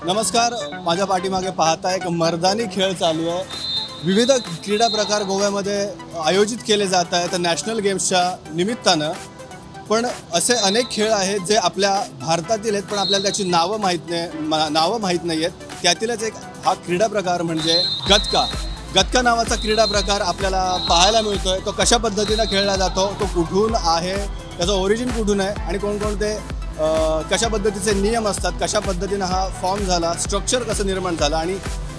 नमस्कार, माझ्या पाठीमागे पाहता एक मर्दानी खेळ चालू आहे। विविध क्रीडा प्रकार गोव्यामध्ये आयोजित केले जात आहेत नॅशनल गेम्सच्या निमित्तानं, पण असे अनेक खेळ आहेत जे आपल्या भारतातील आहेत पण आपल्याला त्याची नावं माहीत नाही आहेत। त्यातीलच एक हा क्रीडा प्रकार म्हणजे गतका। गतका नावाचा क्रीडा प्रकार आपल्याला पाहायला मिळतोय। तो कशा पद्धतीनं खेळला जातो, तो कुठून आहे, त्याचं ओरिजिन कुठून आहे आणि कोणकोणते कशा पद्धतीचे नियम असतात, कशा पद्धतीनं हा फॉर्म झाला, स्ट्रक्चर कसं निर्माण झालं आणि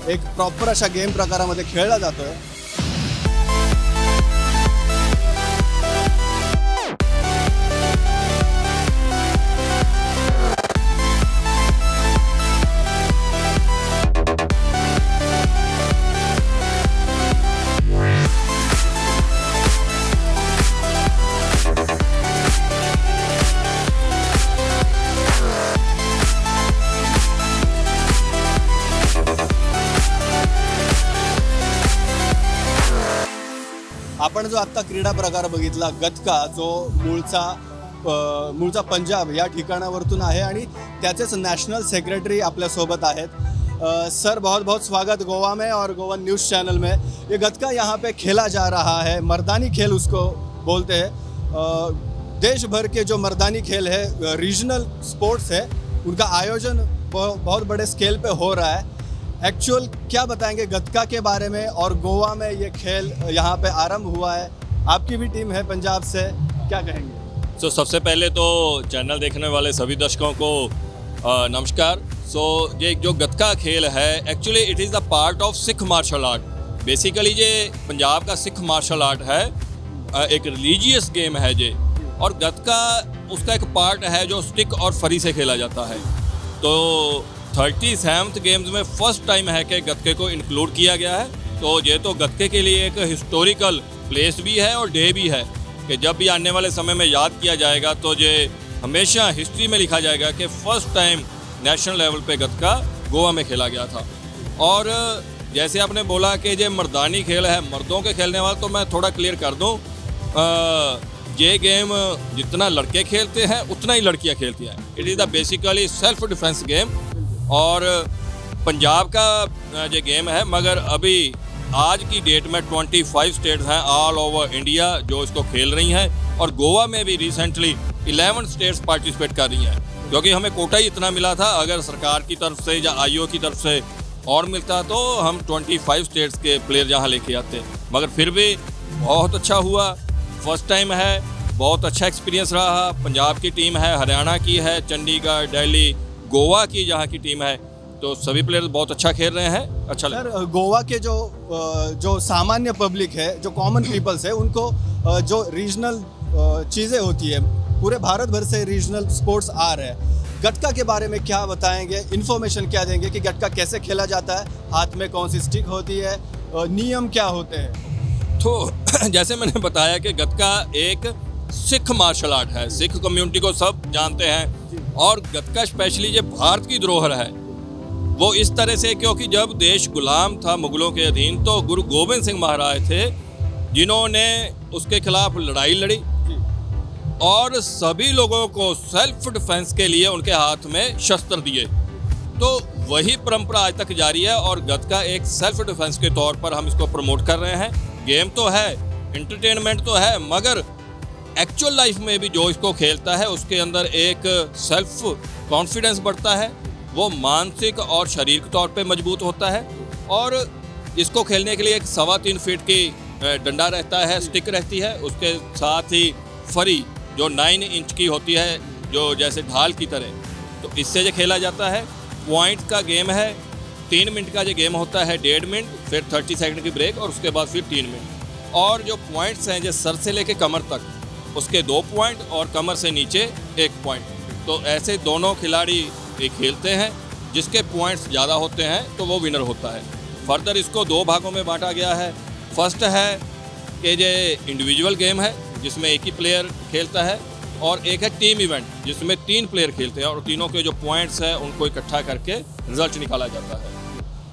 एक प्रॉपर अशा गेम प्रकारामध्ये खेळला जातोय। आपण जो आत्ता क्रीडा प्रकार बघितला गतका, जो मूळचा पंजाब या ठिकाणावरतून आहे आणि त्याचेच नॅशनल सेक्रेटरी आपल्यासोबत आहेत। सर, बहुत बहुत स्वागत गोवा में और गोवा न्यूज़ चैनल में। ये गतका यहाँ पे खेला जा रहा है, मर्दानी खेल उसको बोलते हैं। देश भर के जो मर्दानी खेल है, रीजनल स्पोर्ट्स है, उनका आयोजन बहुत बड़े स्केल पे हो रहा है। एक्चुअल क्या बताएंगे गतका के बारे में और गोवा में ये खेल यहाँ पे आरंभ हुआ है, आपकी भी टीम है पंजाब से, क्या कहेंगे? सो सबसे पहले तो चैनल देखने वाले सभी दर्शकों को नमस्कार। सो ये जो गतका खेल है, actually it is the part of Sikh martial art. Basically ये पंजाब का सिख मार्शल आर्ट है, एक रिलीजियस गेम है ये, और गतका उसका एक पार्ट है जो स्टिक और फरी से खेला जाता है। तो 37th games में फर्स्ट टाइम है कि गतके को इंक्लूड किया गया है। तो ये तो गतके के लिए एक हिस्टोरिकल प्लेस भी है और डे भी है कि जब भी आने वाले समय में याद किया जाएगा तो ये हमेशा हिस्ट्री में लिखा जाएगा कि फर्स्ट टाइम नेशनल लेवल पे गतका गोवा में खेला गया था। और जैसे आपने बोला कि ये मर्दानी खेल है, मर्दों के खेलने वाला, तो मैं थोड़ा क्लियर कर दूँ, ये गेम जितना लड़के खेलते हैं उतना ही लड़कियाँ खेलती हैं। It is the basically self defence game और पंजाब का ये गेम है, मगर अभी आज की डेट में 25 स्टेट्स हैं ऑल ओवर इंडिया जो इसको खेल रही हैं, और गोवा में भी रिसेंटली 11 स्टेट्स पार्टिसिपेट कर रही हैं, क्योंकि हमें कोटा ही इतना मिला था। अगर सरकार की तरफ से या आईओ की तरफ से और मिलता तो हम 25 स्टेट्स के प्लेयर यहाँ लेके आते, मगर फिर भी बहुत अच्छा हुआ, फर्स्ट टाइम है, बहुत अच्छा एक्सपीरियंस रहा। पंजाब की टीम है, हरियाणा की है, चंडीगढ़, दिल्ली, गोवा की जहाँ की टीम है, तो सभी प्लेयर्स बहुत अच्छा खेल रहे हैं। अच्छा सर, गोवा के जो सामान्य पब्लिक है, जो कॉमन पीपल्स है, उनको जो रीजनल चीज़ें होती है, पूरे भारत भर से रीजनल स्पोर्ट्स आ रहे हैं, गटका के बारे में क्या बताएंगे, इन्फॉर्मेशन क्या देंगे कि गटका कैसे खेला जाता है, हाथ में कौन सी स्टिक होती है, नियम क्या होते हैं? तो जैसे मैंने बताया कि गतका एक सिख मार्शल आर्ट है, सिख कम्युनिटी को सब जानते हैं, और गतका स्पेशली ये भारत की धरोहर है। वो इस तरह से क्योंकि जब देश गुलाम था मुग़लों के अधीन, तो गुरु गोविंद सिंह महाराज थे जिन्होंने उसके खिलाफ लड़ाई लड़ी और सभी लोगों को सेल्फ डिफेंस के लिए उनके हाथ में शस्त्र दिए। तो वही परंपरा आज तक जारी है और गतका एक सेल्फ डिफेंस के तौर पर हम इसको प्रमोट कर रहे हैं। गेम तो है, एंटरटेनमेंट तो है, मगर एक्चुअल लाइफ में भी जो इसको खेलता है उसके अंदर एक सेल्फ कॉन्फिडेंस बढ़ता है, वो मानसिक और शारीरिक तौर पे मजबूत होता है। और इसको खेलने के लिए एक 3.25 फीट की डंडा रहता है, स्टिक रहती है, उसके साथ ही फरी जो 9 इंच की होती है, जो जैसे ढाल की तरह, तो इससे जो खेला जाता है। पॉइंट का गेम है, 3 मिनट का जो गेम होता है, 1.5 मिनट, फिर 30 सेकंड की ब्रेक और उसके बाद फिर 3 मिनट। और जो पॉइंट्स हैं जो सर से लेके कमर तक, उसके 2 पॉइंट और कमर से नीचे 1 पॉइंट। तो ऐसे दोनों खिलाड़ी खेलते हैं, जिसके पॉइंट्स ज़्यादा होते हैं तो वो विनर होता है। फर्दर इसको 2 भागों में बांटा गया है। फर्स्ट है कि ये इंडिविजुअल गेम है जिसमें एक ही प्लेयर खेलता है, और एक है टीम इवेंट जिसमें 3 प्लेयर खेलते हैं और तीनों के जो पॉइंट्स हैं उनको इकट्ठा करके रिजल्ट निकाला जाता है।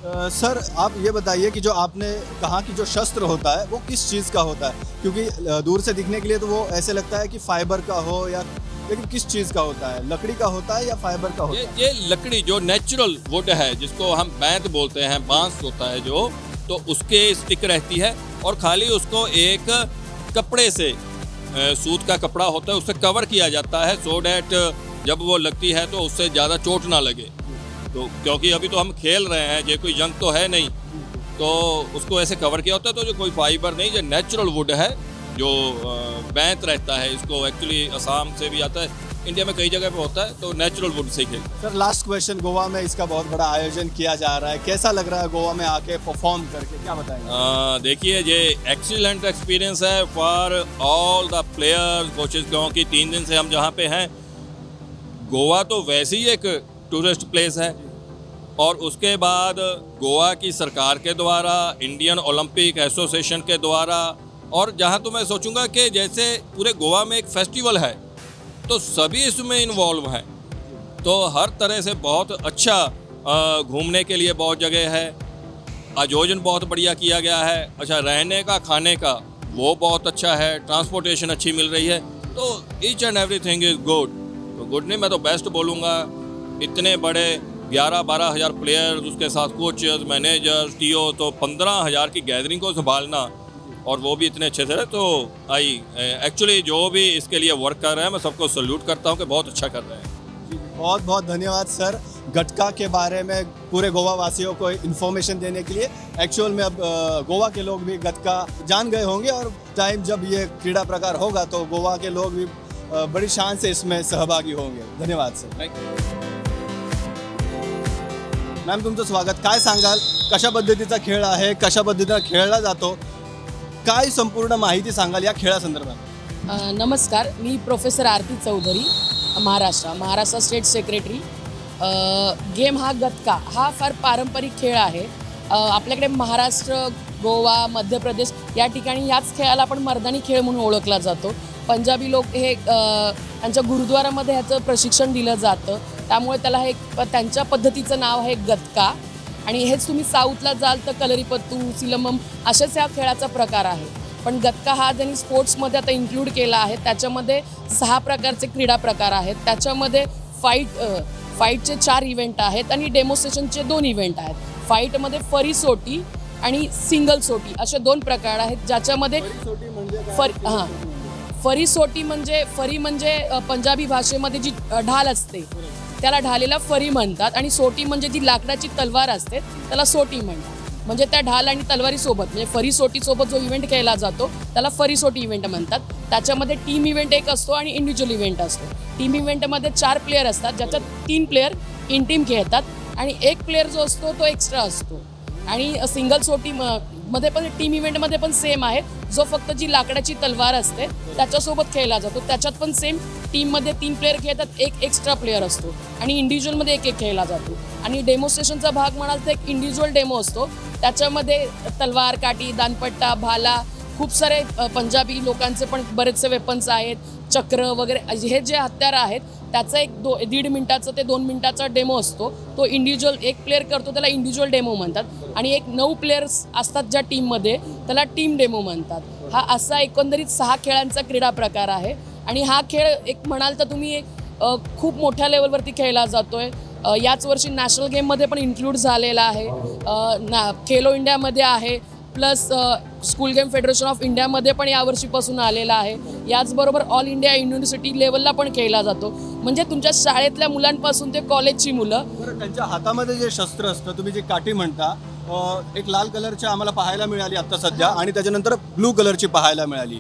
सर, आप ये बताइए कि जो आपने कहा कि जो शस्त्र होता है वो किस चीज़ का होता है, क्योंकि दूर से दिखने के लिए तो वो ऐसे लगता है कि फाइबर का हो या लेकिन किस चीज़ का होता है? लकड़ी का होता है या फाइबर का होता है? ये लकड़ी जो नेचुरल वुड है, जिसको हम बैंत बोलते हैं, बांस होता है जो, तो उसके स्टिक रहती है और खाली उसको एक कपड़े से, सूत का कपड़ा होता है, उससे कवर किया जाता है, सो that जब वो लगती है तो उससे ज़्यादा चोट ना लगे। तो क्योंकि अभी तो हम खेल रहे हैं, ये कोई जंग तो है नहीं, तो उसको ऐसे कवर किया होता है। तो जो कोई फाइबर नहीं, जो नेचुरल वुड है, जो बैंत रहता है, इसको एक्चुअली असम से भी आता है, इंडिया में कई जगह पे होता है, तो नेचुरल वुड से खेलते हैं। सर लास्ट क्वेश्चन, गोवा में इसका बहुत बड़ा आयोजन किया जा रहा है, कैसा लग रहा है गोवा में आके परफॉर्म करके, क्या बताएंगे? देखिए ये एक्सीलेंट एक्सपीरियंस है for all the players, coaches, क्योंकि 3 दिन से हम जहाँ पे हैं, गोवा तो वैसे ही एक टूरिस्ट प्लेस है, और उसके बाद गोवा की सरकार के द्वारा, इंडियन ओलंपिक एसोसिएशन के द्वारा, और जहाँ तो मैं सोचूंगा कि जैसे पूरे गोवा में एक फेस्टिवल है तो सभी इसमें इन्वॉल्व हैं, तो हर तरह से बहुत अच्छा घूमने के लिए बहुत जगह है, आयोजन बहुत बढ़िया किया गया है, अच्छा रहने का खाने का वो बहुत अच्छा है, ट्रांसपोर्टेशन अच्छी मिल रही है, तो each and everything is good. तो गुड नहीं, मैं तो बेस्ट बोलूँगा। इतने बड़े 11-12 हज़ार प्लेयर्स, उसके साथ कोचेस, मैनेजर्स, टीओ, तो 15,000 की गैदरिंग को संभालना, और वो भी इतने अच्छे से, तो I actually जो भी इसके लिए वर्क कर रहे हैं, मैं सबको सल्यूट करता हूँ कि बहुत अच्छा कर रहे हैं। बहुत बहुत धन्यवाद सर, गटका के बारे में पूरे गोवा वासियों को इन्फॉर्मेशन देने के लिए। एक्चुअल में अब गोवा के लोग भी गटका जान गए होंगे, और टाइम जब ये क्रीड़ा प्रकार होगा तो गोवा के लोग भी बड़ी शान से इसमें सहभागी होंगे। धन्यवाद सर। Thank you. Ma'am तुमचं स्वागत। काय सांगाल, कशा पद्धतीचा खेळ आहे, कशा पद्धतीने खेळला जातो, काय संपूर्ण माहिती सांगाल या खेळासंदर्भात? नमस्कार, मी professor Aarti Chaudhari, Maharashtra state secretary. Game हा गतका हा फार पारंपरिक खेळ आहे। आपल्याकडे महाराष्ट्र, गोवा, मध्य प्रदेश या ठिकाणी याच खेळाला आपण मर्दानी खेळ म्हणून ओळखला जातो। पंजाबी लोक हे त्यांच्या गुरुद्वारामध्ये ह्याचं प्रशिक्षण दिलं जातं, त्यामुळे त्याला हे त्यांच्या पद्धतीचं नाव आहे गतका। आणि हेच तुम्ही साऊथला जाल तर कलरीपत्तू, सिलंबम अशाच ह्या खेळाचा प्रकार आहे। पण गतका हा ज्यांनी स्पोर्ट्समध्ये आता इन्क्लूड केला आहे, त्याच्यामध्ये 6 प्रकारचे क्रीडा प्रकार आहेत। त्याच्यामध्ये फाईटचे 4 इव्हेंट आहेत आणि डेमोस्ट्रेशनचे 2 इव्हेंट आहेत। फाईटमध्ये फरी सोटी आणि सिंगल सोटी असे 2 प्रकार आहेत, ज्याच्यामध्ये फरी सोटी म्हणजे फरी म्हणजे पंजाबी भाषेमध्ये जी ढाल असते त्याला ढालेला फरी म्हणतात, आणि सोटी म्हणजे जी लाकडाची तलवार असते त्याला सोटी म्हणतात। म्हणजे त्या ढाल आणि तलवारीसोबत, म्हणजे फरी सोटीसोबत जो इव्हेंट खेळला जातो त्याला फरी सोटी इव्हेंट म्हणतात। त्याच्यामध्ये टीम इव्हेंट एक असतो आणि इंडिव्हिज्युअल इव्हेंट असतो। टीम इव्हेंटमध्ये 4 प्लेयर असतात, ज्याच्यात 3 प्लेयर इन टीम खेळतात आणि 1 प्लेयर जो असतो तो एक्स्ट्रा असतो। आणि सिंगल सोटी मध्ये पण टीम इव्हेंटमध्ये पण सेम आहे, जो फक्त जी लाकडाची तलवार असते त्याच्यासोबत खेळला जातो। त्याच्यात पण सेम टीममध्ये 3 प्लेयर खेळतात, 1 एक्स्ट्रा प्लेयर असतो, आणि इंडिव्हिज्युअलमध्ये 1-1 खेळला जातो। आणि डेमोस्ट्रेशनचा भाग म्हणाल तर एक इंडिव्हिज्युअल डेमो असतो, त्याच्यामध्ये तलवार, काठी, दानपट्टा, भाला, खूप सारे पंजाबी लोकांचे पण बरेचसे वेपन्स आहेत, चक्र वगैरे हे जे हत्यारं आहेत त्याचा एक 1.5 मिनिटाचा ते 2 मिनिटाचा डेमो असतो। तो इंडिव्हिज्युअल एक प्लेअर करतो, त्याला इंडिव्हिज्युअल डेमो म्हणतात, आणि एक 9 प्लेयर्स असतात ज्या टीममध्ये त्याला टीम डेमो म्हणतात। हा असा एकंदरीत 6 खेळांचा क्रीडा प्रकार आहे। आणि हा खेळ एक म्हणाल तर तुम्ही खूप मोठ्या लेवलवरती खेळला जातो आहे। याच वर्षी नॅशनल गेममध्ये पण इन्क्लूड झालेला आहे, खेलो इंडियामध्ये आहे, plus school game federation of इंडियामध्ये पण यावर्षीपासून आलेला आहे। याचबरोबर ऑल इंडिया युनिव्हर्सिटी लेवलला पण खेळला जातो। म्हणजे तुमच्या शाळेतल्या मुलांपासून ते कॉलेजची मुलं। बरं, त्यांच्या हातामध्ये जे शस्त्र असतं, तुम्ही जे काठी म्हणता, एक लाल कलरची आम्हाला पाहायला मिळाली आत्ता सध्या, आणि त्याच्यानंतर ब्लू कलरची पाहायला मिळाली।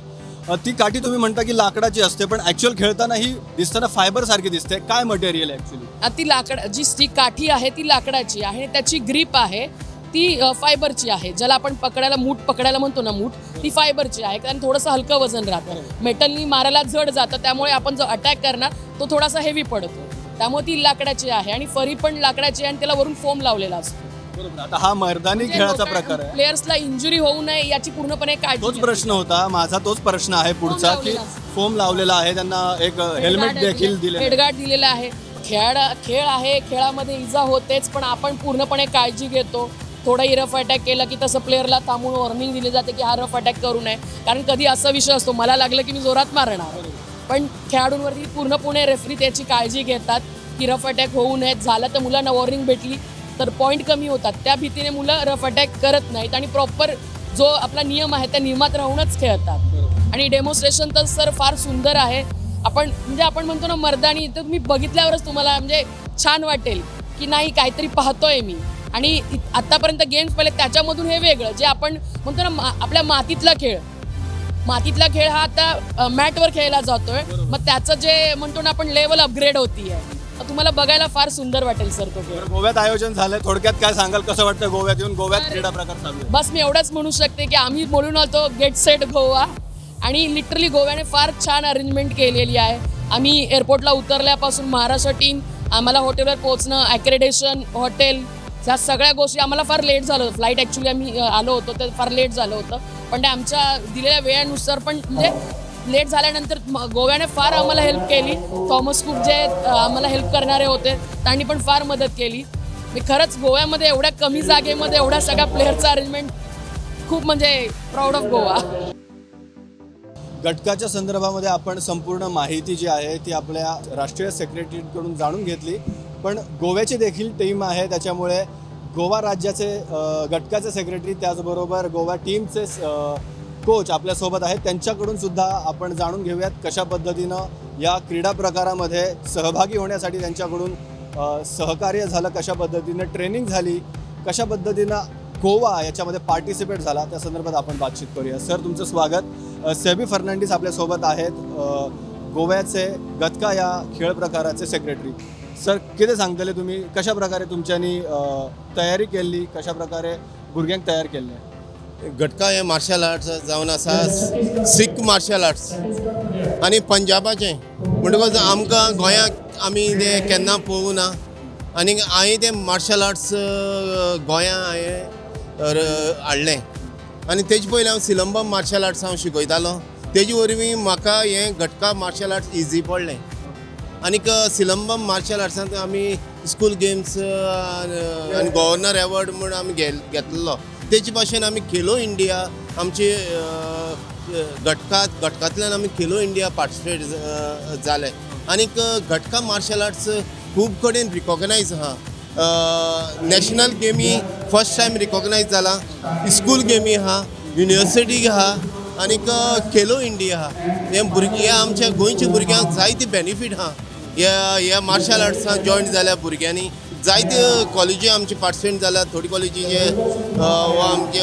ती काठी तुम्ही म्हणता की लाकडाची असते, पण ॲक्च्युअल खेळताना ही दिसताना फायबर सारखी दिसते। काय मटेरियल आहे ॲक्च्युअली? ती लाकड जी ती काठी आहे ती लाकडाची आहे, त्याची ग्रीप आहे ती फायबरची आहे, ज्याला आपण पकडायला मूठ पकडायला म्हणतो ना, मूठ ती फायबरची आहे, कारण थोडंसं हलकं वजन राहतं, मेटलनी मारायला जड जातं, त्यामुळे आपण जो अटॅक करणार तो थोडासा हेवी पडतो, त्यामुळे ती लाकडाची आहे। आणि फरी पण लाकडाची आहे आणि त्याला वरून फोम लावलेला असतो। बरोबर. आता हा मर्दानी खेळाचा प्रकार आहे, प्लेयर्सला इंजुरी होऊ नये याची पूर्णपणे काळजी। तोच प्रश्न होता माझा, तोच प्रश्न आहे पुढचा, की फोम लावलेला आहे, त्यांना एक हेल्मेट देखील दिलेलं, हेडगार्ड दिलेला आहे। खेळ आहे, खेळामध्ये इजा होतेच, पण आपण पूर्णपणे काळजी घेतो। थोडाही रफ अटॅक केला की तसं प्लेअरला थांबून वॉर्निंग दिली जाते की हा रफ अटॅक करू नये, कारण कधी असा विषय असतो मला लागलं की मी जोरात मारणार, पण खेळाडूंवरती पूर्णपणे रेफरी त्याची काळजी घेतात की रफ अटॅक होऊ नयेत. झालं तर मुलांना वॉर्निंग भेटली तर पॉईंट कमी होतात, त्या भीतीने मुलं रफ अटॅक करत नाहीत आणि प्रॉपर जो आपला नियम आहे त्या नियमात राहूनच खेळतात. आणि डेमॉन्स्ट्रेशन तर सर फार सुंदर आहे. आपण म्हणजे आपण म्हणतो ना मर्दानी, तर मी बघितल्यावरच तुम्हाला म्हणजे छान वाटेल की नाही काहीतरी पाहतोय मी. आणि आत्तापर्यंत गेम्स पहिले त्याच्यामधून हे वेगळं, जे आपण म्हणतो ना आपल्या मातीतला खेळ, मातीतला खेळ हा आता मॅटवर खेळला जातोय, मग त्याचं जे म्हणतो ना आपण लेवल अपग्रेड होती आहे, तर तुम्हाला बघायला फार सुंदर वाटेल सर तो खेळ. गोव्यात आयोजन झालंय, थोडक्यात काय सांगाल, कसं वाटतं गोव्यात येऊन, गोव्यात क्रीडा प्रकार चालू आहे? बस मी एवढंच म्हणू शकते की आम्ही बोलून आलो गेट सेट गोवा, आणि लिटरली गोव्याने फार छान अरेंजमेंट केलेली आहे. आम्ही एअरपोर्टला उतरल्यापासून महाराष्ट्र टीम आम्हाला हॉटेलवर पोहोचणं, ॲक्रेडेशन, हॉटेल, ह्या सगळ्या गोष्टी आम्हाला फार लेट झालं होतं. फ्लाईट ॲक्च्युली आम्ही आलो होतो तर फार लेट झालं होतं, पण ते आमच्या दिलेल्या वेळेनुसार पण म्हणजे लेट झाल्यानंतर गोव्याने फार आम्हाला हेल्प केली. थॉमस कुक जे आम्हाला हेल्प करणारे होते त्यांनी पण फार मदत केली. मी खरंच गोव्यामध्ये एवढ्या कमी जागेमध्ये एवढ्या सगळ्या प्लेअरचं अरेंजमेंट खूप म्हणजे प्राऊड ऑफ गोवा. गटकाच्या संदर्भामध्ये आपण संपूर्ण माहिती जी आहे ती आपल्या राष्ट्रीय सेक्रेटरीकडून जाणून घेतली, पण गोव्याची देखील टीम आहे, त्याच्यामुळे गोवा राज्याचे गटकाचे सेक्रेटरी त्याचबरोबर गोवा टीमचे कोच आपल्यासोबत आहेत, त्यांच्याकडून सुद्धा आपण जाणून घेऊयात कशा पद्धतीनं या क्रीडा प्रकारामध्ये सहभागी होण्यासाठी त्यांच्याकडून सहकार्य झालं, कशा पद्धतीनं ट्रेनिंग झाली, कशा पद्धतीनं गोवा याच्यामध्ये पार्टिसिपेट झाला, त्या संदर्भात आपण बातचीत करूया. सर तुमचं स्वागत. सेबी फर्नांडिस आपल्यासोबत आहेत, गोव्याचे गतका या खेळ प्रकाराचे सेक्रेटरी. सर कितें सांगतले तुमी, कशा प्रकारे तुमच्यांनी तयारी केल्ली, कशा प्रकारे भुरग्यांक तयार केल्लें? गटका हे मार्शल आर्ट्स जावन आसा सिख मार्शल आर्ट्स आनी पंजाबाचें, म्हणटकच आमकां गोंयांत आमी तें केन्ना पळोवंक ना आनी हांवें तें मार्शल आर्ट्स गोंयांत हांवें हाडलें आनी तेजे पयलीं हांव सिलंबम मार्शल आर्ट्स हांव शिकयतालो, तेजे वरवीं म्हाका हें गटका मार्शल आर्ट्स इजी पडलें. आनीक सिलंबम मार्शल आर्ट्सांत आमी स्कूल गेम्स आनी गव्हर्नर एवॉर्ड म्हूण आमी घेतलेलो, तेचे भाशेन आमी खेलो इंडिया आमचे घटकांतल्यान आमी खेलो इंडिया पार्टिसिपेट जाले. आनीक घटका मार्शल आर्ट्स खूब कडेन रिकॉग्नायज आहा, नॅशनल गेमी फर्स्ट टायम रिकॉग्नायज जाला, स्कूल गेमी आहा, युनिवर्सिटी आहा आनीक खेलो इंडिया आहा. हे भुरगे आमच्या गोंयच्या भुरग्यांक जायते बेनिफीट आहा ह्या मार्शल आर्ट्सान जॉयन जाल्या भुरग्यांनी. जायते कॉलेजी आमचे पार्टिसिपेट जाल्या, थोडी कॉलेजी जे वा आमचे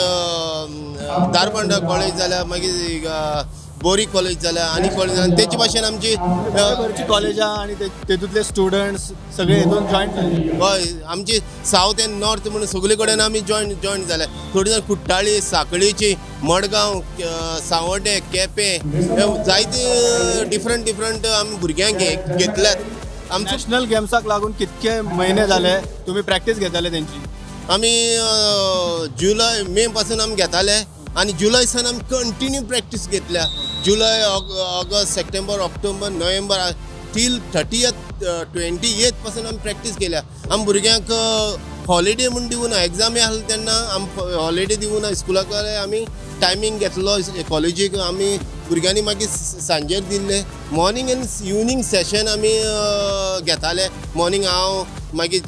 धारबांडा कॉलेज जाल्या, मागीर बोरी कॉलेज जाल्या आनी कॉलेज जाल्या, तेचे भाशेन आमची घरची कॉलेजां आनी तेतूंतले स्टुडंट्स सगळे हितून जॉयन जाले. हय, आमची सावथ एंड नॉर्थ म्हणून सगळे कडेन आमी जॉयन जाले. थोडी जाण कुट्टाळी, साखळीची, मडगांव, सांवड्डें, केपें, जायते डिफरंट डिफरंट आमी भुरग्यांक घेतल्यात. आमचे नॅशनल गेम्साक लागून कितके म्हयने जाले तुमी प्रॅक्टीस घेताले तेंची? आमी जुलय मे पासून आमी घेताले आनी जुलय सान आमी कंटिन्यू प्रॅक्टीस घेतल्या. जुलय, ऑगस्ट, सप्टेंबर, ऑक्टोबर, नोव्हेंबर टील 30th 28 पासून आमी प्रॅक्टीस केल्या. आमी भुरग्यांक हॉलिडे म्हूण दिवना, एग्जामी आसले तेन्ना आमी हॉलिडे दिवना, स्कुलाक आमी टायमींग घेतलो कॉलेजीक, आमी भुरग्यांनी मागीर सांजेर दिल्ले. मॉर्निंग आनी इवनींग सेशन आमी घेताले. मॉर्निंग हांव मागीर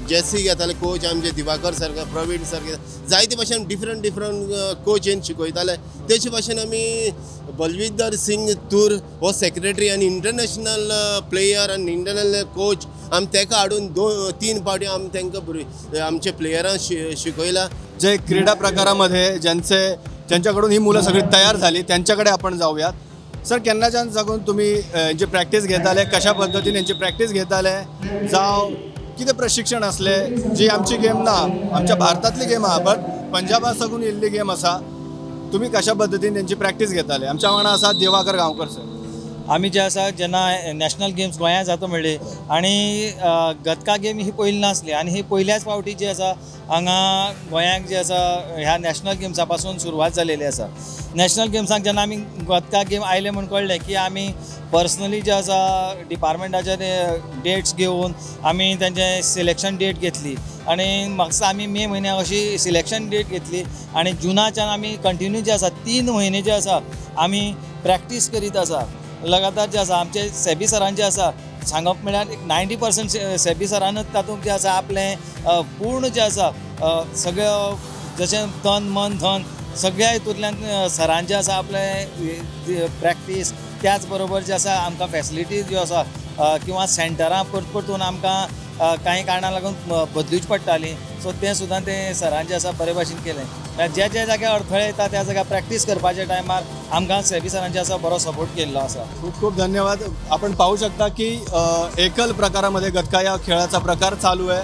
जेसी घेताले कोच आमचे, दिवाकर सारके, प्रवीण सारके, जायते भाशेन डिफरंट डिफरंट कोच येवन शिकयताले. तेचे भाशेन आमी बलविंदर सिंग तूर हो सेक्रेटरी आनी इंटरनॅशनल प्लेयर आनी इंटरनॅशनल कोच आमी तेका हाडून 2-3 फावटी आमी तांकां आमच्या प्लेयरांक शिकयला. जे क्रीडा प्रकारामध्ये ज्यांच्याकडून ही मुलं सगळी तयार झाली त्यांच्याकडे आपण जाऊयात. सर केन्नाच्यान साकून तुमी यांची प्रॅक्टीस घेताले, कशा पद्दतीन यांची प्रॅक्टीस घेताले, जावं कितें प्रशिक्षण आसलें? जी आमची गेम ना, आमच्या भारतांतली गेम आहा बट पंजाबा साकून येयल्ली गेम आसा, तुमी कशा पद्दतीन त्यांची प्रॅक्टीस घेताले? आमच्या वांगडा आसा दिवाकर गांवकर सर. आमी जे आसा जेन्ना नॅशनल गेम्स गोंयांत जाता म्हणली आनी गतका गेम ही पयली नासली आनी ही पयल्याच फावटी जी आसा हांगा गोंयांक जे आसा ह्या नॅशनल गेम्सा पासून सुरवात जालेली आसा. नॅशनल गेम्साक जेन्ना आमी गतका गेम आयले म्हूण कळ्ळें की आमी पर्सनली जे आसा डिपार्टमेंटाचे डेट्स घेवन आमी तेंचे सिलेक्शन डेट घेतली आनी म्हाका आमी मे म्हयन्याक अशी सिलेक्शन डेट घेतली आनी जुनाच्यान आमी कंटिन्यू जे आसा 3 म्हयने जे आसा आमी प्रॅक्टीस करीत आसा. लगातार जे आसा आमचे सेबी सरान जे आसा सांगप म्हळ्यार एक 90% सेबी सरानच तातूंत जें आसा आपलें पूर्ण जें आसा सगळें जशें तन मन धन सगळ्या हितूंतल्यान सरान जें आसा आपलें प्रॅक्टीस त्याच बरोबर जें आसा आमकां फॅसिलिटीज ज्यो आसा किंवा सेंटरां परत परतून आमकां कांय कारणां लागून बदलूच पडटालीं सो तें सुद्दां तें सरान जें आसा बरे भाशेन केलें. ज्या ज्या जाग्यार अडथळे येता त्या जाग्यार प्रॅक्टीस करपाच्या टायमार आमकां सेबी सरान जे आसा बरो सपोर्ट केल्लो आसा. खूप खूप धन्यवाद. आपण पाहू शकता की एकल प्रकारामध्ये गतका या खेळाचा प्रकार चालू आहे.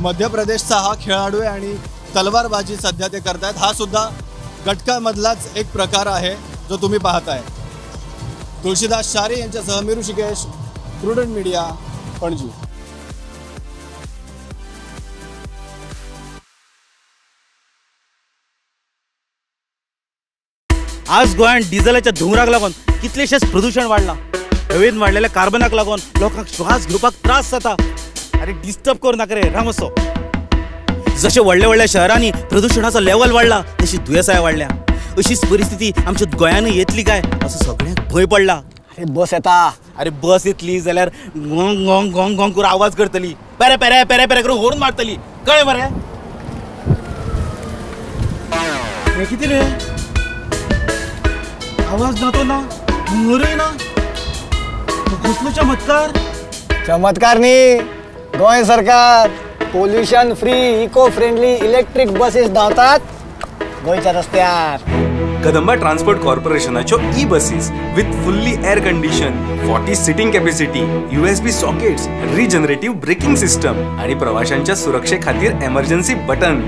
मध्य प्रदेशचा हा खेळाडू आहे आणि तलवारबाजी सध्या ते करतायत. हा सुद्धा गटकामधलाच एक प्रकार आहे जो तुम्ही पाहताय. तुळशीदास शारी यांच्यासह मी ऋषिकेश, प्रुडंट मीडिया, पणजी. आज गोंयांत डिझलाच्या धुंवराक लागून कितलेशेच प्रदूषण वाडलां. हवेन वाडलेल्या कार्बनाक लागून लोकांक श्वास घेवपाक त्रास जाता. अरे डिस्टर्ब करूं नाका रे रामसो. जशें व्हडल्या व्हडल्या शहरांनी प्रदूषणाचो लेवल वाडला तशी दुयेंसाय वाडल्या. अशीच परिस्थिती आमच्या गोंयानूय येतली काय असो सगळ्यांक भंय पडला. अरे बस येता, अरे बस येतली जाल्यार गोंग गोंग गोंग गोंग करून आवाज करतली, पेरे पेरे पेरे पेरे करून होर्न मारतली, कळ्ळें मरे? हें कितें रे, आवाज ना तो ना, हुंगरूय ना, कसलो चमत्कार. चमत्कार न्ही, गोंय सरकार pollution free eco friendly electric buses धांवतात गोंयच्या रस्त्यार. कदंबा ट्रान्सपोर्ट कॉर्पोरेशनाच्यो e buses with fully air condition, 40 seating capacity, USB sockets, regenerative braking system आणि प्रवाशांच्या सुरक्षे खातीर एमर्जन्सी बटन.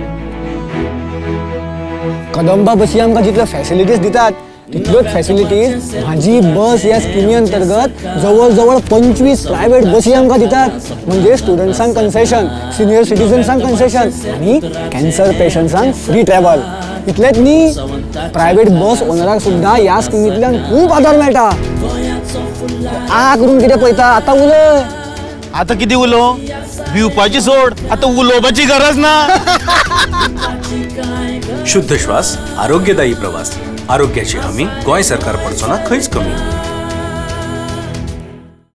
कदंबा बसी आमकां जितल्यो फॅसिलिटीज दितात तितल्योच फॅसिलिटीज म्हाजी बस ह्या स्किमी अंतर्गत जवळ जवळ 25 प्रायव्हेट बसी आमकां दितात. म्हणजे स्टुडंट्सांक कन्सेशन, सिनियर सिटीजन्सांक कन्सेशन आनी कॅन्सर पेशंट्सांक फ्री ट्रॅव्हल. इतलेंच न्ही, प्रायव्हेट बस ओनराक सुद्दां ह्या स्किमींतल्यान खूब आदार मेळटा. आ करून कितें पळयता आतां उलय. आतां कितें उलोवं, भिवपाची सोड, आतां उलोवपाची गरज ना. शुद्ध श्वास, आरोग्यदायी प्रवास, आरोग्याची हमी गोंय सरकार पडचो ना खंयच कमी.